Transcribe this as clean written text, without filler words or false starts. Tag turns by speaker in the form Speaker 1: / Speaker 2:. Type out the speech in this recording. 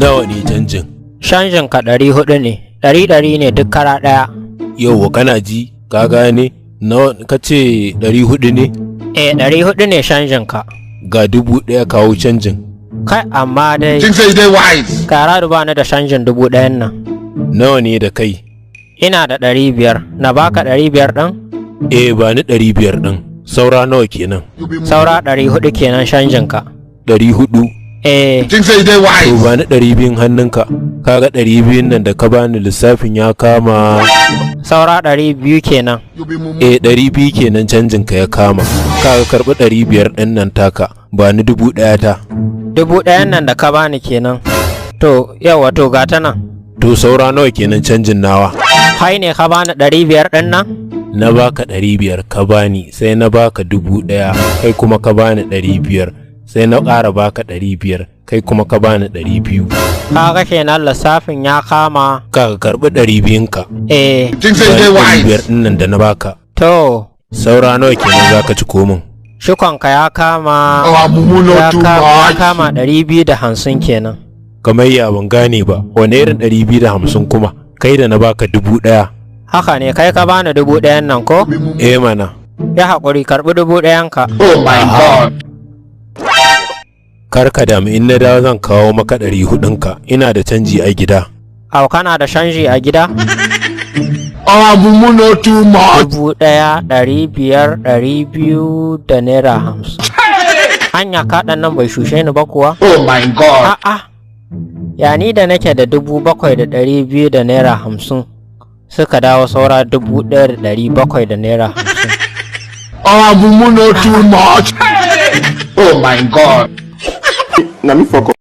Speaker 1: Nawa ne canjin?
Speaker 2: Canjin ka 400 ne, ɗari ɗari ne duk kara ɗaya.
Speaker 1: Yauwa, kana ji, ka gane? Nawa ka ce, 400 ne?
Speaker 2: Eh, 400 ne canjin ka.
Speaker 1: Ga 1000, kawo canjin.
Speaker 2: Kai, amma dai
Speaker 3: Think say they wise.
Speaker 2: Kara ba ni da canjin 1000n nan.
Speaker 1: Nawa ne da kai?
Speaker 2: Ina da 500, na baka 500 ɗin?
Speaker 1: Eh, ba ni 500 ɗin. Saura nawa kenan?
Speaker 3: You be mumu.
Speaker 2: Saura 400 kenan canjin ka.
Speaker 1: 400.
Speaker 2: Eh.
Speaker 3: Think say they
Speaker 1: To,
Speaker 3: wise.
Speaker 1: ba ni 200n hannunka. Kaga 200n nan da ka bani, lissafin ya kama.
Speaker 2: Saura 200 kenan.
Speaker 3: You be mumu.
Speaker 1: Eh, 200 kenan canjin ka ya kama. Kaga, karɓi 500 ɗin nan taka, ba ni 1000 ta.
Speaker 2: 1000n nan da ka bani kenan. To, yawa, to ga ta nan.
Speaker 1: To, saura nawa kenan canjin nawa?
Speaker 2: Kai ne ka bani 500 ɗin nan?
Speaker 1: Na baka 500, ka bani, sai na baka 1000, kai kuma ka bani 500, sai na ƙara baka 500, kai kuma ka bani 200.
Speaker 2: Kaga kenan lissafin ya kama.
Speaker 1: Ka karɓi 200n ka.
Speaker 2: Eh.
Speaker 3: Think say
Speaker 1: Ba
Speaker 3: they
Speaker 1: ni 500
Speaker 3: wise.
Speaker 1: ɗin nan da na baka.
Speaker 2: To.
Speaker 1: Saura nawa kenan zaka ci komin?
Speaker 2: Shikonka ya kama
Speaker 3: Our mumu
Speaker 2: ya
Speaker 3: not too
Speaker 2: kama ya
Speaker 3: much.
Speaker 2: kama 250 kenan.
Speaker 1: Kamar ya? Ban gane ba, wane irin 250 kuma, kai da na baka 1000?
Speaker 2: Haka ne, kai ka bani 1000n nan ko?
Speaker 3: You be mumu.
Speaker 1: Eh mana.
Speaker 2: Ya haƙuri, karɓi 1000n ka.
Speaker 3: Oh my God.
Speaker 1: Kar ka damu, in na dawo zan kawo maka 400n ka, ina da canji a gida.
Speaker 2: Au, kana da canji a gida?
Speaker 3: Our mumu not too much.
Speaker 2: 1500, 200 da naira 50. Hanya kaɗan nan bai shushe ni ba kuwa?
Speaker 3: Oh my God.
Speaker 2: A'a. Ya ni da nake da 7200 da naira 50 suka dawo saura 1700 da naira 50?
Speaker 3: Our mumu not too much. Oh my God.
Speaker 4: Na me fuck up.